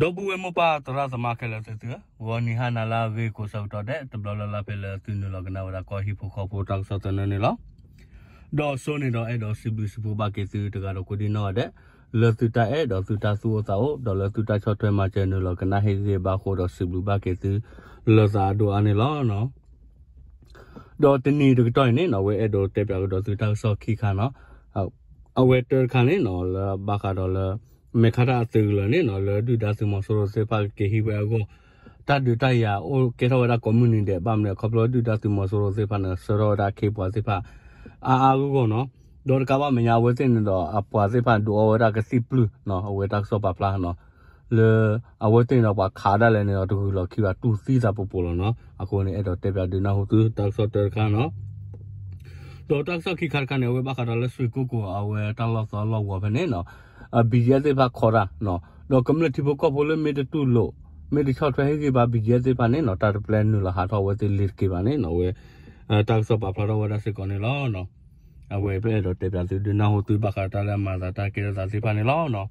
ဒီပုၢ်ဝဲၢ်မိၢ်ပၢ်သရၣ်သမါခဲလၢာ်သ့ၣ်သုဧၢ, ဂီၤနံၤဟါနၤလၢအဂ့ၤကိးဆၢကတီၢ်ဒဲး တဘျီလၢ်လၢ်ဖဲလၢသုနုာ်လီၤကနၣ်ဝဲဒၣ်ကီၢ်ဟံၣ်ဖိဃီဖိတၢ်ကစီၣ်သနၢၣ်န့ၣ်လီၤ. ဒီးစိန့ၣ်ဒီးအဲၣ်ဒိးစံးဘျုးစံးဖှိၣ်ဘၣ်က့ၤသုတဂၤဒီးကိးဒံနီၢ်ဂၤဒဲး လၢသုတၢ်အဲၣ်ဒီးသုတၢ်သူၣ်အိၣ်သးအိၣ် ဒီးလၢသုတၢ်ဆီၣ်ထွဲမၤစၢၤနုာ်လီၤကနၣ်ဟ့ၣ်ဂံၢ်ဘါအဃိဒီးစံးဘျုးဘၣ်က့ၤသု လၢသးအဒိၣ်အါန့ၣ်လီၤ. ဒီးတနံၤတကတီၢ်အံၤန့ၣ်နီၤ အဝဲအဲၣ်ဒိးတဲပၠးကဒီးသုတၢ်ကစီၣ်ခံခါနီၤ, အဝဲတၢတခါန့ၣ်နီၤ လၢဘၣ်ဃးဒီးလၢ မဲာ်ခါတၢ်အသုးကလၢၤန့ၣ်နီၤ လၢဒုၣ်ဒါသုးမီၤစိရိၤသ့ၣ်တဖၣ်ကက့ၤဟံးဝဲအဂီၢ် တၢ်ဒုးတၢ်ယၤအိၣ်ကဲထီၣ်ဝဲဒၣ်ကိးမုၢ်နံၤဒဲး ဘၣ်မနုၤလဲၣ် ခီဖျိဒုၣ်ဒါသုးမီၤစိရိၤသ့ၣ်တဖၣ်န့ၣ် ဆှၢထီၣ်ဝဲဒၣ်အခ့အပှၤသ့ၣ်တဖၣ် အါအါဂီၢ်ဂီၢ်နီၤ, ဒီးတကးဘၣ်မဲာ်ညါအဝဲသ့ၣ်န့ၣ်ဒီး အပှၤသ့ၣ်တဖၣ်ဒုးအီဝဲဒၣ်ကသံၣ်ပျုၢ်နီၤ အဝဲတၢ်ကစီၣ်ပာ်ဖျါနီၤ လၢ အဝဲသ့ၣ်န့ၣ်ဒီးပှၤခးဒၣ်လဲာ်န့ၣ်ဒီးတဂုၤလီၤခံဘၣ် တူၢ်သံသးပူၤပူၤလီၤနီၤ, အဃိန့ၣ် အဲၣ်ဒိးတဲပၠးဒုးနၢ်ဟူသုတၢ်ကစီၣ်တၢတခါနီၤ. ဒီးတၢ်ကစီၣ်ခံခါတခါန့ၣ် အဝဲဘၣ်ဃးဒီးလၢစွ့ၣ်ကိၣ်ကိၤအဝဲတၢ်လီၢ်သီလီၢ်ကဝီၤဖဲန့ၣ်နီၤ, BGF သ့ၣ်တဖၣ်ခီတၢ်နီၤ, ဒီးကမျၢၢ်ထံဖိကီၢ်ဖိလၢမ့ၢ်တတူၢ်လိာ် မ့ၢ်တဆီၣ်ထွဲဟ့ၣ်ဂံၢ်ဘါ BGF သ့ၣ်တဖၣ်န့ၣ်နီၤ တၢ်တပျဲနုာ်လီၤဟးထီၣ်အဝဲသ့ၣ်လ့ၤတက့ၤဘၣ်န့ၣ်နီၤ အဝဲ တၢ်ကစီၣ်ပာ်ဖျါထီၣ်ဝဲဒၣ်စ့ၢ်ကီးန့ၣ်လီၤ. အဝဲပအဲၣ်ဒိးတဲပၠးသုဒုးနၢ်ဟူသုဘၣ်ဃးတၢ်လၢအမၤသးတၢ်ကဲထီၣ်သးသ့ၣ်တဖၣ်န့ၣ်လီၤ.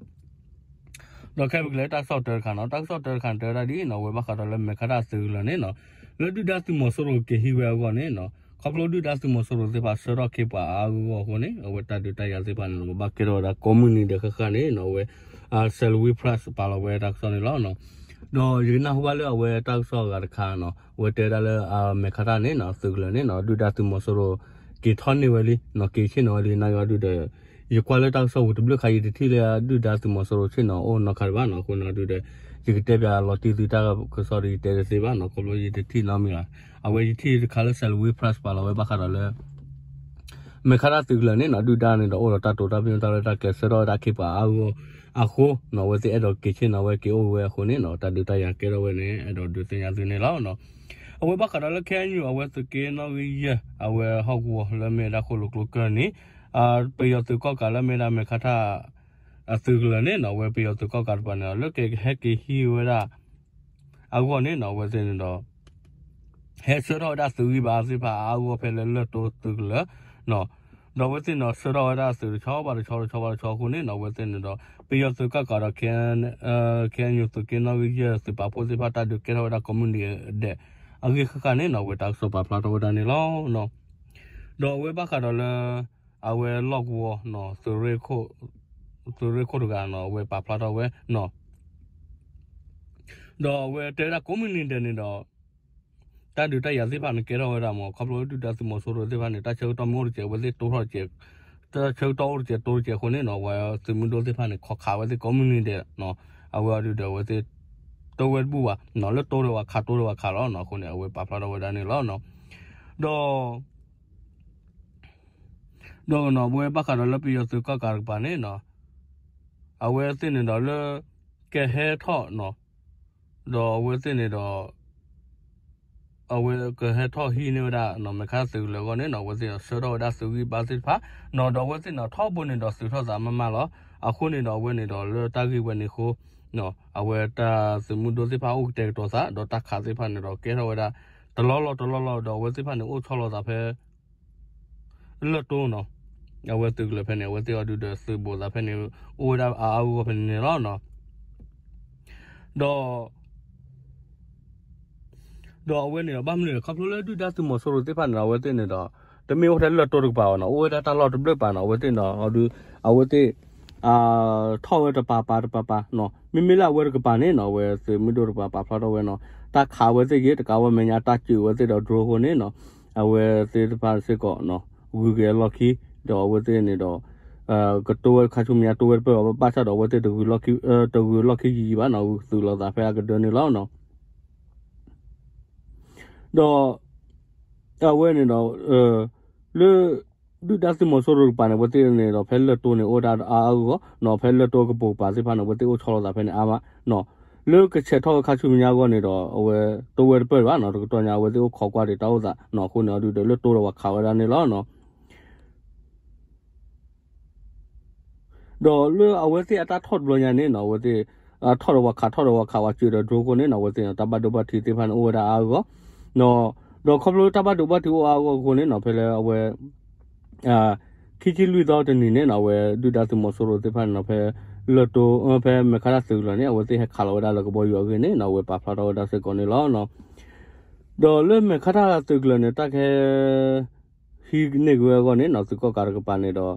ဒီးခဲပကလဲၤတၢ်ကစီၣ်တၢတခါနီၤ, တၢ်ကစီၣ်တၢတခါန့ၣ် တဲဝဲဒၣ်ဒ်အံၤနီၤ, အဝဲဘၣ်ဃးဒီးလၢမဲာ်ခါတၢ်အသုးကလၢၤန့ၣ်နီၤ, လၢဒုၣ်ဒါသုးမီၤစိရိၤက့ၤဟံးဝဲအဂီၢ်န့ၣ်နီၤ, ခီဖျိဒုၣ်ဒါသုးမီၤစိရိၤသ့ၣ်တဖၣ်ဆှၢထီၣ်အခ့အပှၤအါအါဂီၢ်ဂီၢ်အဃိန့ၣ် အဝဲတၢ်ဒုးတၢ်ယၤသ့ၣ်တဖၣ်န့ၣ်နီၤ ကဘၣ်ကဲထီၣ်ဝဲဒၣ်ကိးမုၢ်နံၤဒဲးဃၣ်ဃၣ်န့ၣ်နီၤ, အဝဲ Salween Press ပာ်လီၤဝဲတၢ်ကစီၣ်န့ၣ်လီၤ. ဒီးယကနၢ်ဟူဘၣ်လၢအဝဲတၢ်ကစီၣ်အဂၤတခါနီၤ, အဝဲတဲဝဲဒၣ်လၢ မဲာ်ခါတၢ်န့ၣ်နီၤ သုးကလၢၤန့ၣ်နီၤ ဒုၣ်ဒါသုးမီၤစိရိၤ က့ၤထီၣ်န့ၢ်ဝဲလံနီၤ, က့ၤဆ့ၣ်နီၤဝဲလံ နာ်က့အီၤဒုဒီး ယကွၢ်လၢတၢ်ကစီၣ်ဝံၤတဘျုးခါ ယတထံၣ်လၢဒုၣ်ဒါသုးမီၤစိရိၤဆ့ၣ်နီၤအိၣ်နီတခါတဘၣ်နီၤ, အဃိန့ၣ်ဒုဒီး ယကတဲပၠးလီၤတံၢ်သုတၢ်ကစီၣ်ဒီးယတဲတသ့ဘၣ်နီၤ, ခီဖျိယတထံၣ်နီတမံၤဘၣ်, အဝဲယထံၣ်တခါလၢ Salween Press ပာ်လီၤဝဲဘၣ်ဃးဒီးလၢ မဲာ်ခါတၢ်သုးကလၢၤန့ၣ်နီၤ ဒုၣ်ဒါန့ၣ်ဒီးအိၣ်ဒီးတၢ်တိာ်တၢ်ပညိၣ်တၢ်ရဲၣ်တၢ်ကျဲၤဆှၢထီၣ်ဝဲဒၣ်အခ့အပှၤအါအါဂီၢ်ဂီၢ်အဃိနီၤ အဝဲသ့ၣ်အဲၣ်ဒိးက့ၤဆ့ၣ်နီၤဝဲက့ၤအိၣ်ဝဲအဃိန့ၣ်နီၤ တၢ်ဒုးတၢ်ယၤကဲထီၣ်ဝဲန့ၣ် အဲၣ်ဒိးဒုးသ့ၣ်ညါသုန့ၣ်လီၤ. အဝဲဘၣ်ဃးဒီးလၢ KNU အဝဲသုးက့နီၣ်ဂံၢ်ယဲၢ် အဝဲဟီၣ်ကဝီၤလၢမ့ၢ်ဝဲဒၣ်ဃိၣ်လိာ်ကျိကၢၢ်န့ၣ် ပယီၤသုးကီၣ်ကးလၢမ့ၢ်ဝဲဒၣ်မဲာ်ခါတၢ် အသုးကလၢၤန့ၣ်နီၤ အဝဲပယီၤသုးကီၣ်ကးတကပၤန့ၣ်ဒီး လၢကဟဲက့ၤဟံးဝဲဒၣ် အဂီၢ်န့ၣ်နီၤ အဝဲသ့ၣ်န့ၣ်ဒီး ဟဲဆှၢထီၣ်ဝဲဒၣ်သုးဂံၢ်ဘါသ့ၣ်တဖၣ်အါအါဂီၢ်ဂီၢ်ဖဲလၢလၢၢ်တိသုးကလၢၤနီၤ, ဒီးအဝဲသ့ၣ်န့ၣ်ဒီးဆှၢထီၣ်ဝဲဒၣ်သုးတဆီဘၣ်တဆီတဆီဘၣ်တဆီအဃိန့ၣ်နီၤ အဝဲသ့ၣ်န့ၣ်ဒီး ပယီၤသုးကီၣ်ကးဒီး KNU သုးက့နီၣ်ဂံၢ်ယဲၢ်သုးပာ်ဖှိၣ်သ့ၣ်တဖၣ်တၢ်ဒုးကဲထီၣ်ဝဲဒၣ်ကိးမုၢ်နံၤဒဲး အဂ့ၢ်ဃၣ်ဃၣ်န့ၣ်နီၤ အဝဲတၢ်ကစီၣ်ပာ်ဖျါထီၣ်ဝဲဒၣ်န့ၣ်လီၤ. ဒီးအဝဲဘၣ်ဃးဒီးလၢ အဝဲလီၢ်ကဝီၤနီၤ သုးရ့ၣ်ခိၣ်တဂၤနီၤ အဝဲပာ်ဖျါထီၣ်ဝဲနီၤ ဒီးအဝဲတဲဝဲဒၣ်ကိးမုၢ်နံၤဒဲးန့ၣ်ဒီး တၢ်ဒုးတၢ်ယၤသ့ၣ်တဖၣ်န့ၣ်ကဲထီၣ်ဝဲဒၣ်မး ခီဖျိဒုၣ်ဒါသုးမီၤစိရိၤသ့ၣ်တဖၣ်န့ၣ် တၢ်ဆၢကတီၢ်မ့ၢ်အိၣ်တစဲး အဝဲသ့ၣ်တိထီၣ်တစဲး တၢ်ဆၢကတီၢ်အိၣ်တစဲးတိတစဲးအဃိန့ၣ်နီၤ အဝဲသုးမုၢ်ဒိၣ်သ့ၣ်တဖၣ်န့ၣ် ခိးခးဝဲသ့ၣ်ကိးမုၢ်နံၤဒဲးနီၤ အဝဲအီၤဒုဒီးအဝဲသ့ၣ် တိဝဲတဘူၣ်ဘၣ်နီၤ လၢတိဒီးဝဲခး တိဒီးဝဲခးလီၤနီၤ အဃိန့ၣ် အဝဲပာ်ဖျါထီၣ်ဝဲဒၣ်န့ၣ်လီၤနီၤ ဒီး ဒီးနီၤ အဝဲဘၣ်ဃးဒီးလၢပယီၤသုးကီၣ်ကးတကပၤန့ၣ်နီၤ အဝဲသ့ၣ်န့ၣ်ဒီးလၢ ကဟဲထီၣ်နီၤ ဒီးအဝဲသ့ၣ်န့ၣ်ဒီး အဝဲကဟဲထီၣ်ဟံးန့ၢ်ဝဲဒၣ်နီၤ မဲာ်ခါသုးကလၢၤအဂီၢ်န့ၣ်နီၤ အဝဲသ့ၣ်ဒီးဆှၢထီၣ်ဝဲဒၣ်သုးဂံၢ်ဘါသ့ၣ်တဖၣ်နီၤ ဒီးအဝဲသ့ၣ်န့ၣ်ဒီးထီဘိန့ၣ်ဒီးသုးထီၣ်သးမးမးလီၤ. အဃိန့ၣ်ဒီးအဝဲန့ၣ်ဒီးလၢတၢ်ဂ့ၢ်ဝဲန့ၣ်အဃိ အဝဲတၢ်သုးမုၢ်ဒိၣ်သ့ၣ်တဖၣ်အိၣ်ကတဲာ်ကတီၤသး ဒီးတၢ်ခးသ့ၣ်တဖၣ်န့ၣ်ဒီးကဲထီၣ်ဝဲဒၣ် တလီၢ်လီၢ်တလီၢ်လီၢ် ဒီးအဝဲသ့ၣ်တဖၣ်န့ၣ်အိၣ်ဆီလီၤသးဖဲ လၢၢ်တိနီၤ အဝဲသုးကလၢၤဖဲန့ၣ် အဝဲသ့ၣ်အီၤဒုဒီးသုးဘူးသးဖဲန့ၣ် အိၣ်ဝဲဒၣ်အါအါဂီၢ်ဂီၢ်ဖဲန့ၣ်န့ၣ်လီၤ. ဒီး ဒီးအဝဲန့ၣ်ဒီးဘၣ်မနုၤလဲၣ် ခီဖျိလၢဒုၣ်ဒါသုးမီၤစိရိၤသ့ၣ်တဖၣ်န့ၣ်ဒီး အဝဲသ့ၣ်န့ၣ်ဒီး တမ့ၢ်အိၣ်ထဲလၢၢ်တိတကပၤဘၣ်နီၤ အိၣ်ဝဲဒၣ်တၢ်လီၢ်တဘျုးပၤနီၤ အဝဲသ့ၣ်န့ၣ်ဒီး အဝဲသ့ၣ် ထီၣ်ဝဲတပၤပၤတပၤပၤနီၤ မ့မ့ၢ်လၢအဝဲတကပၤန့ၣ်နီၤ အဝဲသုးမုၢ်ဒိၣ်တကပၤပာ်ဖျါထီၣ်ဝဲနီၤ တၢ်ခးဝဲသ့ၣ်ဂ့ၤ တကးဝဲမဲာ်ညါတၢ်စၢၤဝဲသ့ၣ်ဒီး drone အဃိန့ၣ်နီၤ အဝဲသ့ၣ်တဖၣ်စ့ၢ်ကီးနီၤ ဂုၤက့ၤအလီၢ်ခံ ဒီးအဝဲသ့ၣ်န့ၣ်ဒီး ကတိဝဲခါဆူမဲာ်ညါတိဝဲတပၢၢ်ဘၣ် ဘၣ်ဆၣ်ဒီးအဝဲသ့ၣ်တဂုၤလီၢ်ခံယံာ်ယံာ်ဘၣ်နီၤ သုးလီၤသးဖဲအကဒၢန့ၣ်လီၤနီၤ ဒီး အဝဲန့ၣ်ဒီး လၢ ဒုၣ်ဒါသုးမီၤစိရိၤတကပၤန့ၣ် အဝဲသ့ၣ်န့ၣ်ဒီး ဖဲလၢၢ်တိန့ၣ် အိၣ်ဝဲဒၣ်အါအါဂီၢ်ဂီၢ်နီၤ ဖဲလၢၢ်တိကပိာ်ကပၤသ့ၣ်တဖၣ်န့ၣ် အဝဲသ့ၣ်အိၣ်ဆီလီၤသးဖဲန့ၣ်အါမးနီၤ လၢကဆဲးထီၣ်ဝဲခါဆူမဲာ်ညါအဂီၢ်န့ၣ်ဒီး အဝဲတိဝဲတပၢၢ်ဘၣ်နီၤ တကတီၢ်ညါ အဝဲသ့ၣ်အိၣ်ခိးကွၢ်ဒံးတၢ်အိၣ်သးနီၤ အဃိန့ၣ်အီၤဒုဒီး လၢၢ်တိဒီးပှၤခးဝဲဒၣ်န့ၣ်လီၤနီၤ ဒီးလၢအဝဲသ့ၣ်အတၢ်ထီၣ်တဘျီညါန့ၣ်နီၤ အဝဲသ့ၣ် ထီၣ်ဒီးပှၤခး ထီၣ်ဒီးပှၤခး ပှၤစၢၤဒီး drone အဃိန့ၣ်နီၤ အဝဲသ့ၣ်န့ၣ် တၢ်ဘၣ်ဒိဘၣ်ထံးသ့ၣ်တဖၣ်န့ၣ် အိၣ်ဝဲဒၣ်အါအါဂီၢ်ဂီၢ်နီၤ ဒီးခီဖျိတၢ်ဘၣ်ဒိဘၣ်ထံးအိၣ်အါအါဂီၢ်ဂီၢ်အဃိန့ၣ်နီၤ ဖဲလၢအဝဲ ခံဆံလွံၢ်သီတနံၤန့ၣ်နီၤ အဝဲဒုၣ်ဒါသုးမီၤစိရိၤသ့ၣ်တဖၣ်န့ၣ်နီၤ ဖဲ လၢၢ်တိၤ ဖဲမဲာ်ခါတၢ်သုးကလၢၤန့ၣ် အဝဲသ့ၣ်ဟဲခးလီၤဝဲဒၣ်လၢကဘီယူၤအဂ့ၢ်န့ၣ်နီၤ အဝဲပာ်ဖျါထီၣ်ဝဲဒၣ်စ့ၢ်ကီးန့ၣ်လီၤ. ဒီးလၢမဲာ်ခါတၢ်သုးကလၢၤန့ၣ် တၢ်ကဟဲ ဟံးန့ၢ်က့ၤဝဲအဂီၢ်န့ၣ်နီၤ သုးကီၣ်ကးတကပၤန့ၣ်ဒီး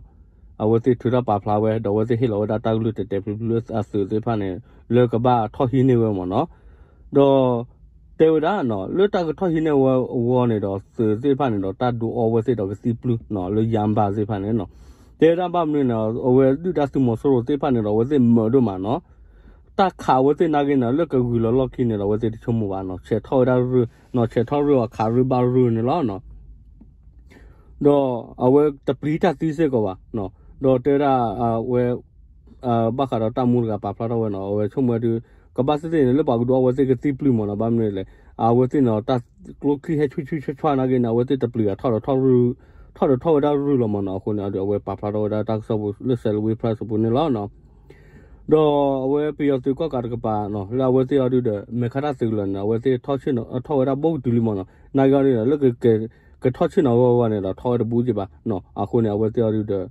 အဝဲသ့ၣ်ထုးထီၣ်ပာ်ဖျါဝဲ ဒီးအဝဲသ့ၣ်ဟ့ၣ်လီၤဝဲဒၣ်တၢ်ကလုၢ်တဲာ်တဲာ်ဖျုးဖျုးလၢအသုးသ့ၣ်တဖၣ်န့ၣ် လၢကဘၣ်ထီၣ်ဟံးန့ၢ်ဝဲမ့ၢ်နီၤ. ဒီး တဲဝဲဒၣ်နီၤ လၢတၢ်ကထီၣ်ဟံးန့ၢ်ဝဲအဂီၢ်န့ၣ်ဒီး သုးသ့ၣ်တဖၣ်န့ၣ်ဒီး တၢ်ဒုးအီဝဲသ့ၣ်ဒီးကသံၣ်ပျုၢ်နီၤ လၢယါဘၣ်သ့ၣ်တဖၣ်န့ၣ်နီၤ. တဲဝဲဒၣ်ဘၣ်မနုၤန့ၣ် အဝဲဒုၣ်ဒါသုးမီၤစိရိၤသ့ၣ်တဖၣ်န့ၣ်ဒီး အဝဲသ့ၣ်မၢဒိၣ်မးနီၤ တၢ်ခးအဝဲသ့ၣ်နာ်က့န့ၣ် လၢကဂုၤလီၤလီၢ်ခံန့ၣ်ဒီး အဝဲသ့ၣ်တဆိကမိၣ်ဘၣ်နီၤ ဆဲးထီၣ်ဝဲဒၣ်ရုၢ်နီၤ ဆဲးထီၣ်ရုၢ်အီၤခးရုၢ်ဘၣ်ရုၢ်န့ၣ်လီၤနီၤ. ဒီးအဝဲတပျံၤတၢ်သံစ့ၢ်ကီးဘၣ်နီၤ ဒီးတဲဝဲဒၣ် အဝဲ ဘၣ်ဃးဒီးတၢ်မူတဂၤပာ်ဖျါထီၣ်ဝဲနီၤ အဝဲဆိကမိၣ်ဝဲဒၣ် ကဘၣ်သ့ၣ်သ့ၣ်န့ၣ် လၢပှၤကဒုးအီဝဲသ့ၣ်ကသံၣ်ပျုၢ်မ့ၢ်နီၤ ဘၣ်မနုၤလဲၣ် အဝဲသ့ၣ်န့ၣ် တၢ်ကျိချံဟဲဆူၣ်ဆူၣ်ဆှၣ်ဆှၣ်နာ်က့န့ၣ် အဝဲသ့ၣ်တပျံၤအထီၣ်ဒီးထီၣ် ထီၣ်ဒီးထီၣ်ဝဲဒၣ်ရုၢ်လီၤမ့ၢ်နီၤ အဃိန့ၣ် အဝဲပာ်ဖျါထီၣ်ဝဲဒၣ်တၢ်ကစီၣ်ပူၤလၢ Salween Press အပူၤန့ၣ်လီၤနီၤ. ဒီးအဝဲပယီၤသုးကီၣ်ကးတကပၤနီၤ လၢအဝဲသ့ၣ်အီၤဒုဒီး မဲာ်ခါတၢ်သုးကလၢၤန့ၣ် အဝဲသ့ၣ်ထီၣ်ဆ့ၣ်နီၤ ထီၣ်ဝဲဒၣ်ဘိၣ်ကတုၤလံမ့ၢ်နီၤ နာ်က့အီၤဒုဒီး လၢကထီၣ်ဆ့ၣ်နီၤအဂီၢ်အဂီၢ်န့ၣ်ဒီး ထီၣ်ဝဲတဘူးက့ဘၣ်နီၤ အဃိန့ၣ် အဝဲသ့ၣ်အီၤဒုဒီး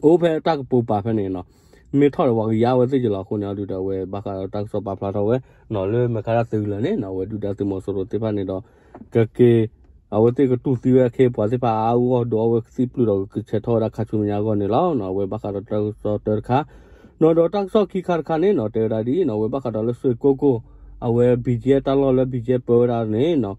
အိၣ်ဖဲတၢ်ကပိာ်ပာ်ဖဲန့ၣ်နီၤ မ့ၢ်ထီၣ်ဒီးပှၤကယါဝဲသ့ၣ်က့ၤလီၤ အဃိန့ၣ်အီၤဒုဒီး အဝဲဘၣ်ဃးဒီးတၢ်ကစီၣ်ပာ်ဖျါထီၣ်ဝဲနီၤ လၢမဲာ်ခါတၢ်သုးကလၢၤန့ၣ်နီၤ အဝဲဒုၣ်ဒါသုးမီၤစိရိၤသ့ၣ်တဖၣ်န့ၣ်ဒီး ကက့ၤ အဝဲသ့ၣ်ကတူၢ်သံဝဲအခ့အပှၤသ့ၣ်တဖၣ်အါအါဂီၢ်ဂီၢ် ဒုးအီဝဲကသံၣ်ပျုၢ်ဒီးကဆဲးထီၣ်ဝဲဒၣ်ခါဆူမဲာ်ညါအဂီၢ်န့ၣ်လီၤ. အဝဲဘၣ်ဃးဒီးတၢ်ကစီၣ်တၢတခါနီၤ ဒီးတၢ်ကစီၣ်ခံခါတခါန့ၣ်နီၤ တဲဝဲဒၣ်ဒ်အံၤနီၤ အဝဲဘၣ်ဃးဒီးလၢစွ့ၣ်ကိၣ်ကိၣ် အဝဲ ဘံၣ်ကဲ တၢ်လီၢ်လၢ ဘံၣ်ကဲ ပၢဝဲဒၣ်န့ၣ်နီၤ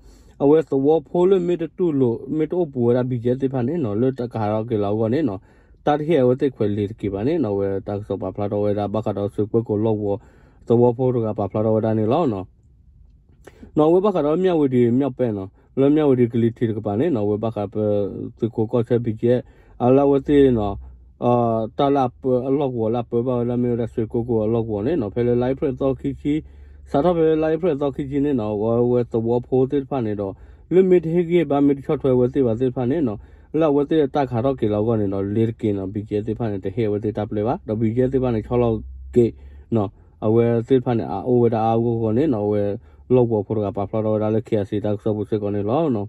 အဝဲသဝီဖိလၢမ့ၢ်တတူၢ်လိာ် မ့ၢ်တအိၣ်ပူၤဝဲဒၣ် ဘံၣ်ကဲ သ့ၣ်တဖၣ်န့ၣ်နီၤ လၢတၢ်ကဟးထီၣ်က့ၤလီၤအဂီၢ်န့ၣ်နီၤ တၢ်တဟ့ၣ်အဝဲသ့ၣ်ခွဲးလ့ၤတက့ၤဘၣ်န့ၣ်နီၤ အဝဲတၢ်ကစီၣ်ပာ်ဖျါထီၣ်ဝဲဒၣ် ဘၣ်ဃးဒီးစွ့ၣ်ကိၣ်ကိၣ်လီၢ်ကဝီၤ သဝီဖိတဂၤပာ်ဖျါထီၣ်ဝဲဒၣ်န့ၣ်လီၤ. နီၤ အဝဲဘၣ်ဃးဒီးမၠၣ်ဝတံၤ မၠၣ်ပဲနီၤ လၢမၠၣ်ဝတံၤကလံၤထံးတကပၤန့ၣ်နီၤ အဝဲဘၣ်ဃးပသုးခိးကီၢ်ဆၢ ဘံၣ်ကဲ အလၢအဝဲသ့ၣ်နီၤ တၢ်လၢအလီၢ်ကဝီၤလၢအပၢဘၣ်ဝဲလၢမ့ၢ်ဝဲဒၣ်စွ့ၣ်ကိၣ်ကိၣ်အလီၢ်ကဝီၤန့ၣ်နီၤ ဖဲလၢလါအ့ဖြ့ၣ်သီခံဆံ စးထီၣ်ဖဲလၢလါအ့ဖြ့ၣ်သီခံဆံန့ၣ်နီၤ အဝဲသဝီဖိသ့ၣ်တဖၣ်န့ၣ်ဒီး လၢမ့ၢ်တဟ့ၣ်ဂံၢ်ဘါ မ့ၢ်တဆီၣ်ထွဲဝဲသ့ၣ်ဘၣ်သ့ၣ်တဖၣ်န့ၣ်နီၤ လၢအဝဲသ့ၣ်တၢ်ကဟးထီၣ်က့ၤလီၤအဂီၢ်န့ၣ်ဒီး လ့ၤတက့ၤနီၤ ဘံၣ်ကဲ သ့ၣ်တဖၣ်န့ၣ် တဟ့ၣ်အဝဲသ့ၣ်တၢ်ပျဲဘၣ် ဒီးဘံၣ်ကဲ သ့ၣ်တဖၣ်န့ၣ် ဆီလီၤက့ၤနီၤ အဝဲသ့ၣ်တဖၣ်န့ၣ် အအိၣ်ဝဲဒၣ်အါအါဂီၢ်ဂီၢ်န့ၣ်နီၤ အဝဲလီၢ်ကဝီၤဖိတဂၤပာ်ဖျါထီၣ်ဝဲဒၣ်လၢ KIC တၢ်ကစီၣ်ပူၤစ့ၢ်ကီးန့ၣ်လီၤ.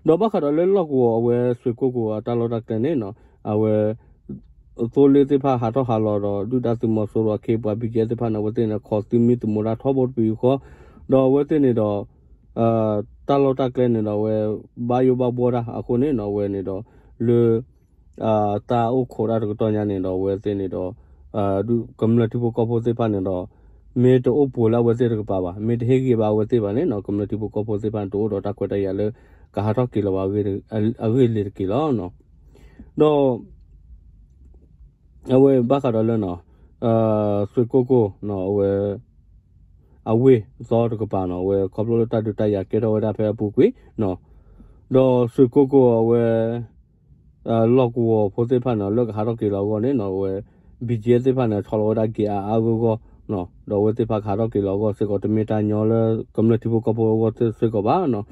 ဒီးဘၣ်ဃးဒီးလၢလီၢ်ကဝီၤအဝဲစွ့ၣ်ကိၣ်ကိၣ်အတၢ်လီၢ်တၢ်ကျဲန့ၣ်နီၤ အဝဲ သိလ့ၣ်သ့ၣ်တဖၣ်ဟးထီၣ်ဟးလီၤဒီး ဒုၣ်ဒါသုးမီၤစိရိၤအခ့အပှၤ ဘံၣ်ကဲ သ့ၣ်တဖၣ်န့ၣ် အဝဲသ့ၣ်န့ၣ် ခိးသုးမံသမူဒါထီဘိတပံၤဃီ ဒီးအဝဲသ့ၣ်န့ၣ်ဒီး တၢ်လီၢ်တၢ်ကျဲန့ၣ်ဒီး အဝဲဘၣ်ယိၣ်ဘၣ်ဘှီတၢ်အဃိန့ၣ်နီၤ အဝဲန့ၣ်ဒီး လၢ တၢ်အိၣ်ခိးတၢ်တကတီၢ်ညါန့ၣ်ဒီး အဝဲသ့ၣ်န့ၣ်ဒီး ကမျၢၢ်ထံဖိကီၢ်ဖိသ့ၣ်တဖၣ်န့ၣ်ဒီး မ့ၢ်တအိၣ်ပူၤလၢအဝဲသ့ၣ်တကပၤဘၣ် မ့ၢ်တဟ့ၣ်ဂံၢ်ဘါအဝဲသ့ၣ်ဘၣ်န့ၣ်နီၤ ကမျၢၢ်ထံဖိကီၢ်ဖိသ့ၣ်တဖၣ်န့ၣ် တအိၣ်ဒီးတၢ်ခွဲးတၢ်ယာ်လၢ ကဟးထီၣ်က့ၤလီၤဘၣ်အဂ့ၢ်လ့ၤတက့ၤလီၤ. ဒီး အဝဲဘၣ်ဃးဒီးလၢ စွ့ၣ်ကိၣ်ကိၣ် အဝဲ အဝ့ၢ်သီတကပၤနီၤ အဝဲခီဖျိလၢတၢ်ဒုးတၢ်ယၤကဲထီၣ်ဝဲဒၣ်ဖဲအပူၤကွံာ် ဒီးစွ့ၣ်ကိၣ်ကိၣ်အဝဲ လီၢ်ကဝီၤဖိသ့ၣ်တဖၣ်န့ၣ် လၢကဟးထီၣ်က့ၤလီၤအဂီၢ်န့ၣ်နီၤ အဝဲ ဘံၣ်ကဲ သ့ၣ်တဖၣ်န့ၣ် ဆီလီၤဝဲဒၣ်က့ၤအါအါဂီၢ်ဂီၢ် ဒီးအဝဲသ့ၣ်တဖၣ်ကဟးထီၣ်က့ၤလီၤအဂီၢ်စ့ၢ်ကီး တမ့ၢ်တၢ်ညီလၢကမျၢၢ်ထံဖိကီၢ်ဖိအဂီၢ်စ့ၢ်ကီးဘၣ်နီၤ.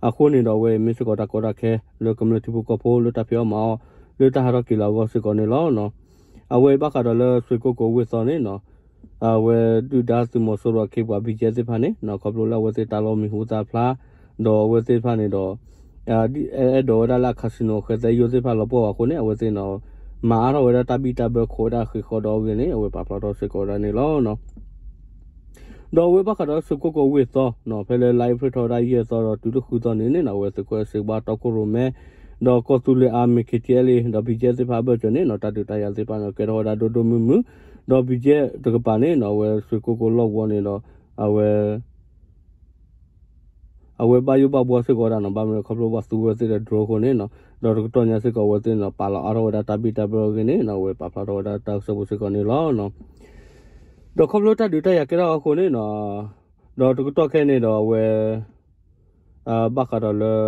အဃိန့ၣ်ဒီး အဝဲမ့ၢ်စ့ၢ်ကီးတၢ်ကီတၢ်ခဲလၢကမျၢၢ်ထံဖိကီၢ်ဖိလၢတၢ်ဖံးအီၣ်မၤအီၣ်လၢတၢ်ဟးထီၣ်က့ၤလီၤအဂီၢ်စ့ၢ်ကီးန့ၣ်လီၤ. အဝဲဘၣ်ဃးဒီးလၢစွ့ၣ်ကိၣ်ကိၣ်ဝ့ၢ်သီန့ၣ်နီၤ အဝဲဒုၣ်ဒါသုးမီၤစိရိၤအခ့အပှၤ ဘံၣ်ကဲ သ့ၣ်တဖၣ်န့ၣ်နီၤ ခီဖျိလၢအဝဲသ့ၣ်တၢ်လီၢ်မံၤဟူသၣ်ဖျါ ဒီးအဝဲသ့ၣ်တဖၣ်န့ၣ်ဒီး အဲၣ်ဒိးဝဲဒၣ်လၢအ casino အဃဲသဲယိၣ်သ့ၣ်တဖၣ်လီၤပှီၢ်ဘၣ်အဃိန့ၣ် အဝဲသ့ၣ်န့ၣ် မၤအါထီၣ်ဝဲဒၣ်တၢ်ဘံၣ်တၢ်ဘၢခိးဝဲဒၣ်အဃံးဃီဒီးအဂ့ၢ်န့ၣ် အဝဲပာ်ဖျါထီၣ်စ့ၢ်ကီးဝဲဒၣ်န့ၣ်လီၤ. ဒီးအဝဲဘၣ်ဃးဒီးစွ့ၣ်ကိၣ်ကိၣ်ဝ့ၢ်သီနီၤ ဖဲလၢလါအ့ဖြ့ၣ်ထီၣ်ဝဲဒၣ်ယဲၢ်သီဒီးတုၤလၢဃုသီန့ၣ်န့ၣ်နီၤ အဝဲသုးခိၣ်အဲၣ်စ့ဘၣ်တီခိၣ်ရိၣ်မဲ ဒီးကီၢ်သူလ့ၤ Army KTLA ဒီး ဘံၣ်ကဲ သ့ၣ်တဖၣ်အဘၢၣ်စၢၤန့ၣ်နီၤ တၢ်ဒုးတၢ်ယၤသ့ၣ်တဖၣ်န့ၣ် ကဲထီၣ်ဝဲဒၣ်ဒိၣ်ဒိၣ်မုၢ်မုၢ် ဒီးဘံၣ်ကဲတကပၤန့ၣ်နီၤ အဝဲစွ့ၣ်ကိၣ်ကိၣ်လီၢ်ကဝီၤန့ၣ်ဒီး အဝဲ အဝဲဘၣ်ယိၣ်ဘၣ်ဘှီစ့ၢ်ကီးဝဲဒၣ်နီၤ ဘၣ်မနုၤခီဖျိပှၤသူဝဲသ့ၣ်ဒီး drone အဃိန့ၣ်နီၤ ဒီးတကတီၢ်ညါစ့ၢ်ကီးအဝဲသ့ၣ်န့ၣ် ပာ်လီၤအါထီၣ်ဝဲဒၣ်တၢ်ဘံၣ်တၢ်ဘၢအဂ့ၢ်န့ၣ်နီၤ အဝဲပာ်ဖျါထီၣ်ဝဲဒၣ်တၢ်ကစီၣ်ပူၤစ့ၢ်ကီးန့ၣ်လီၤ. ဒီးခီဖျိတၢ်ဒုးတၢ်ယၤကဲထီၣ်အဃိန့ၣ်နီၤ ဒီးတကတီၢ်ခဲအံၤန့ၣ်ဒီးအဝဲ ဘၣ်ဃးဒီးလၢ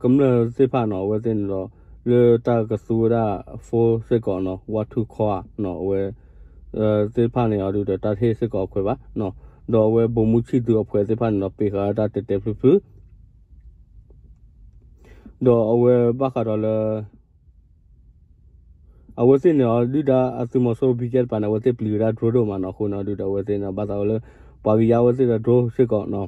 ကမျၢၢ်သ့ၣ်တဖၣ်နီၤ အဝဲသ့ၣ်န့ၣ်ဒီး လၢတၢ်ကသူဝဲဒၣ် phone စ့ၢ်ကီးနီၤ ဝါထူခီဧါနီၤ အဝဲ သ့ၣ်တဖၣ်န့ၣ်အီၤဒုဒီး တၢ်တဟ့ၣ်စ့ၢ်ကီးအခွဲးဘၣ်နီၤ ဒီးအဝဲ ဗိုလ်မှူးချစ်သူ အဖှဲးသ့ၣ်တဖၣ်န့ၣ်ဒီး ပ့ၤဃာ်ဝဲဒၣ်တဲာ်တဲာ်ဖျုးဖျုး ဒီးအဝဲဘၣ်ဃးဒီးလၢ အဝဲသ့ၣ်န့ၣ်အီၤ ဒုၣ်ဒါအသုးမီၤစိရိၤ ဘံၣ်ကဲ တကပၤန့ၣ် အဝဲသ့ၣ်ပျံၤဝဲဒၣ် drone ဒိၣ်မးနီၤ အဃိန့ၣ်အီၤဒုဒီး အဝဲသ့ၣ်န့ၣ်ဘၣ်သးဝဲလၢ ပှၤကယါအဝဲသ့ၣ်ဒီး drone စ့ၢ်ကီးနီၤ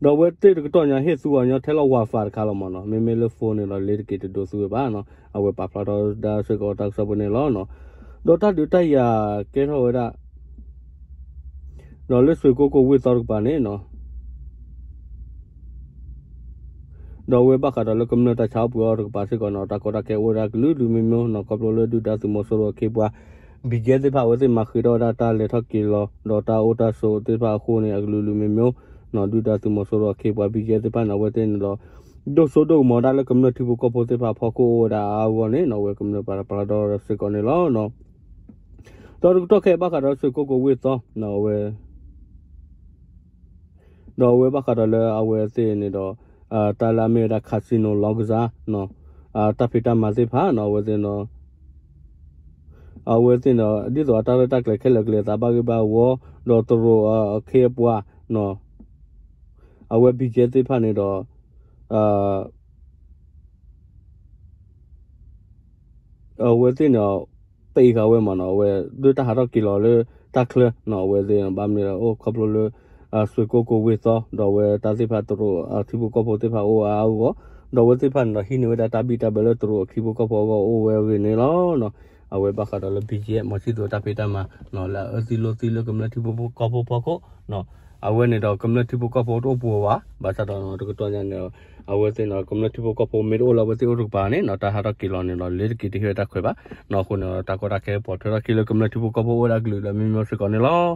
ဒီးအဝဲသ့ၣ်တကတီၢ်ညါဟ့ၣ်သူအီၤညီထဲလီၤ Wi-Fi တခါလီၤမ့ၢ်နီၤ, မ့မ့ၢ်လၢ phone န့ၣ်ဒီး လ့ၤတက့ၤတဒိးသူဝဲဘၣ်နီၤ, အဝဲပာ်ဖျါထီၣ်ဒၣ်စ့ၢ်ကီးတၢ်ကစီၣ်ပူၤန့ၣ်လီၤနီၤ. ဒီးတၢ်ဒုးတၢ်ယၤကဲထီၣ်ဝဲဒၣ် ဒီးလၢစွ့ၣ်ကိကိၣ်ဝ့ၢ်သီတကပၤန့ၣ်နီၤ ဒီးအဝဲဘၣ်ဃးဒီးလၢကမျၢၢ်တၢ်ဆါအိၣ်ပှဲၤအီၤတကပၤစ့ၢ်ကီးနီၤ, တၢ်ကီတၢ်ခဲအိၣ်ဝဲဒၣ်ကလုာ်ကလုာ်မ့ၢ်မ့ၢ်နီၤ, ခီဖျိလၢဒုၣ်ဒါသုးမီၤစိရိၤအခ့အပှၤ ဘံၣ်ကဲသ့ၣ်တဖၣ် အဝဲသ့ၣ်မၤဃ့ထီၣ်ဝဲဒၣ်တၢ်လဲၤထီၣ်က့ၤလီၤ ဒီးတၢ်အိၣ်တၢ်ဆိးသ့ၣ်တဖၣ်အဃိန့ၣ် အကလုာ်ကလုာ်မ့ၢ်မ့ၢ်နီၤ, ဒုၣ်ဒါသုးမီၤစိရိၤအခ့အပှၤ ဘံၣ်ကဲသ့ၣ်တဖၣ်န့ၣ် အဝဲသ့ၣ်န့ၣ်ဒီး ဒိၣ်စိဒိၣ်ကမီၤဒၣ်လၢကမျၢၢ်ထံဖိကီၢ်ဖိသ့ၣ်တဖၣ်အဖီခိၣ်အိၣ်ဝဲဒၣ်အါအါဂီၢ်ဂီၢ်န့ၣ်နီၤ, အဝဲကမျၢၢ်ပာ်ဖျါထီၣ်စ့ၢ်ကီးန့ၣ်လီၤ. ဒီးတကတီၢ်ခဲအံၤဘၣ်ဃးဒီးစွ့ၣ်ကိကိၣ်ဝ့ၢ်သီ အဝဲ ဒီးအဝဲဘၣ်ဃးဒီးလၢအဝဲသ့ၣ်န့ၣ်ဒီး တၢ်လၢအမ့ၢ်ဝဲဒၣ် casino လောင်းကစား တၢ်ဖံးတၢ်မၤသ့ၣ်တဖၣ်နီၤ, အဝဲသ့ၣ် အဝဲသ့ၣ်န့ၣ် ဒ်သိးအတၢ်ရဲၣ်တၢ်ကျဲၤခဲလၢာ်ကလဲၤသးဘၣ်ဂ့ၢ်ဘၣ်ဝီ, ဒီးတရူးအခ့အပှၤနီၤ, အဝဲ ဘံၣ်ကဲသ့ၣ်တဖၣ်န့ၣ်ဒီး အဝဲသ့ၣ်န့ၣ် ပ့ၤဃာ်ဝဲမ့ၢ်နီၤ, အဝဲဒၣ်တၢ်ဟးထီၣ်က့ၤလီၤလၢတၢ်ချၢနီၤ, အဝဲသ့ၣ်ဘၣ်မနုၤလဲၣ် အိၣ်ခီဖျိလၢ စွ့ၣ်ကိကိၣ်ဝ့ၢ်သီ ဒီးအဝဲတၢ်သ့ၣ်တဖၣ်တရူးထံဖိကီၢ်ဖိသ့ၣ်တဖၣ်အိၣ်ဝဲအါအါဂီၢ်ဂီၢ်, ဒီးအဝဲသ့ၣ်တဖၣ်န့ၣ်ဒီးဟံးန့ၢ်ဝဲဒၣ်တၢ်ဘံၣ်တၢ်ဘၢလၢတရူးအခံဖိကီၢ်ဖိအဂီၢ်အိၣ်ဝဲအဂ့ၢ်န့ၣ်လီၤ. အဝဲဘၣ်ဃးဒီးလၢ ဘံၣ်ကဲ မီၤဆံၣ်သူၤအတၢ်ဖံးတၢ်မၤ လၢအအၢသံလိာ်သံလၢကမျၢၢ်ထံဖိကီၢ်ဖိဖီခိၣ် အဝဲန့ၣ်ဒီးကမျၢၢ်ထံဖိကီၢ်ဖိတအိၣ်ပှဲၤဘၣ်, ဘၣ်ဆၣ်ဒီးတကတီၢ်ညါန့ၣ် အဝဲသ့ၣ်န့ၣ် ကမျၢၢ်ထံဖိကီၢ်ဖိမ့ၢ်တအိၣ်လၢအဝဲသ့ၣ်အိၣ်တကပၤန့ၣ်နီၤ, တၢ်ဟးထီၣ်က့ၤလီၤန့ၣ်ဒီး လ့ၤတက့ၤတဟ့ၣ်ဝဲတၢ်ခွဲးဘၣ်နီၤ, အဃိန့ၣ်ဒီး တၢ်ကီတၢ်ခဲပီၣ်ထွဲထီၣ်က့ၤလၢကမျၢၢ်ထံဖိကီၢ်ဖိအိၣ်ဝဲဒၣ်ကလုာ်လၢမ့ၢ်မ့ၢ်စ့ၢ်ကီးန့ၣ်လီၤ.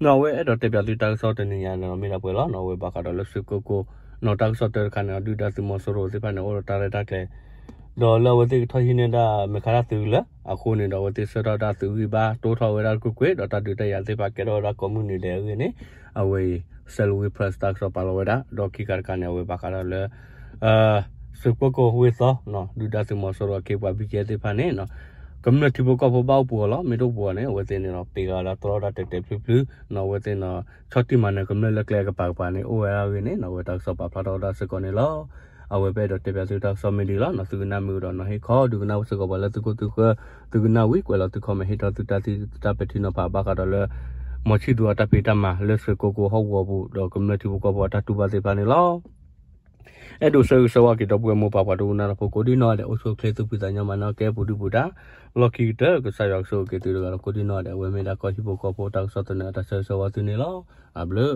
နီၤ အဝဲအဲၣ်ဒိးတဲပၠးသုတၢ်ကစီၣ်တနံၤညါန့ၣ်ဒီး မ့ၢ်ဒၣ်ပှဲၤလီၤနီၤ, အဝဲဘၣ်ဃးဒီးလၢစွ့ၣ်ကိကိၣ်နီၤ, တၢ်ကစီၣ်တၢတခါန့ၣ်ဒီး ဒုၣ်ဒါသုးမီၤစိရိၤသ့ၣ်တဖၣ်န့ၣ် အိၣ်ဒီးတၢ်ရဲၣ်တၢ်ကျဲၤ ဒီးလၢအဝဲသ့ၣ်ကထီၣ်ဟံးန့ၢ်ဒၣ်မဲာ်ခါတၢ်သုးလၢ အဃိန့ၣ်ဒီး အဝဲသ့ၣ်ဆှၢထီၣ်ဝဲဒၣ်သုးဂံၢ်ဘါ တိထီၣ်ဝဲဒၣ်ကွ့ၢ်ကွ့ၢ် ဒီးတၢ်ဒုးတၢ်ယၤသ့ၣ်တဖၣ်ကဲထီၣ်ဝဲဒၣ်ကိးမုၢ်နံၤဒဲးအဂ့ၢ်န့ၣ် အဝဲအံၤ Salween Press တၢ်ကစီၣ်ပာ်လီၤဝဲဒၣ်, ဒီးခံခါတခါန့ၣ် အဝဲဘၣ်ဃးဒီးလၢ စွ့ၣ်ကိကိၣ်ဝ့ၢ်သီ ဒုၣ်ဒါသုးမီၤစိရိၤအခ့အပှၤ ဘံၣ်ကဲသ့ၣ်တဖၣ်န့ၣ် ကမျၢၢ်ထံဖိကီၢ်ဖိဘၣ်အိၣ်ပှဲၤအီၤလီၤ, မ့ၢ်တအိၣ်ပှဲၤအီၤန့ၣ် အဝဲသ့ၣ်န့ၣ်ဒီး ပ့ၤဃာ်ဝဲဒၣ်တြီဒၣ်တဲာ်တဲာ်ဖျုးဖျုးနီၤ, အဝဲသ့ၣ်န့ၣ် ဆီၣ်တံၢ်မၤနၢၤကမျၢၢ်လၢကျဲကပၤကပၤန့ၣ် အိၣ်ဝဲဒၣ်အဂ့ၢ်န့ၣ်နီၤ, အဝဲတၢ်ကစီၣ်ပာ်ဖျါထီၣ်ဝဲဒၣ်စ့ၢ်ကီးန့ၣ်လီၤ. အဝဲပအဲၣ်ဒိးတဲပၠးသုတၢ်ကစီၣ်မ့ၢ်ဒ်အံၤလီၤနီၤ, သုကနၣ်မ့ၢ်အူဒီးနီၤ ဟ့ၣ်ခီ ဒုးကနၣ်စ့ၢ်ကီးပှၤလၢသုခိၣ်သုဃၢၤ, သုကနၣ်ဝံၤကွဲးလီၤသု comment ဟ့ၣ်ထီၣ်သုတၢ်သံသုတၢ်ပဲာ်ထံနီၤဖး ဘၣ်ဃးဒီးလၢ မီၤဆံၣ်သူၤအတၢ်ဖံးတၢ်မၤလၢစွ့ၣ်ကိကိၣ်ဟီၣ်ကဝီၤပူၤ ဒီးကမျၢၢ်ထံဖိကီၢ်ဖိအတၢ်တူၢ်ဘၣ်သ့ၣ်တဖၣ်န့ၣ်လီၤ. အဲၣ်ဒိးဆၢဂ့ၤဆၢဝါက့ၤဒီပုၢ်ဝဲၢ်မိၢ်ပၢ်ပှၤဒိကနၣ်တၢ်ဖိကိးဒံနီၢ်ဒဲး အိၣ်ဆူၣ်အိၣ်ချ့သူၣ်ဖှံသးညီမၤနၢၤကဲပူၤဒုၣ်ပူၤဒါ, လီၢ်ခံကတၢၢ် ကစၢ်ယွၤကဆိၣ်ဂ့ၤက့ၤသုတဂၤဒီးကိးဒံနီၢ်ဒဲး အဝဲမ့ၢ်ဒၣ်ကီၢ်ဟံၣ်ဖိဃီဖိတၢ်ကစီၣ်သန့အတၢ်ဆၢဂ့ၤဆၢဝါသုန့ၣ်လီၤ. အဘျုး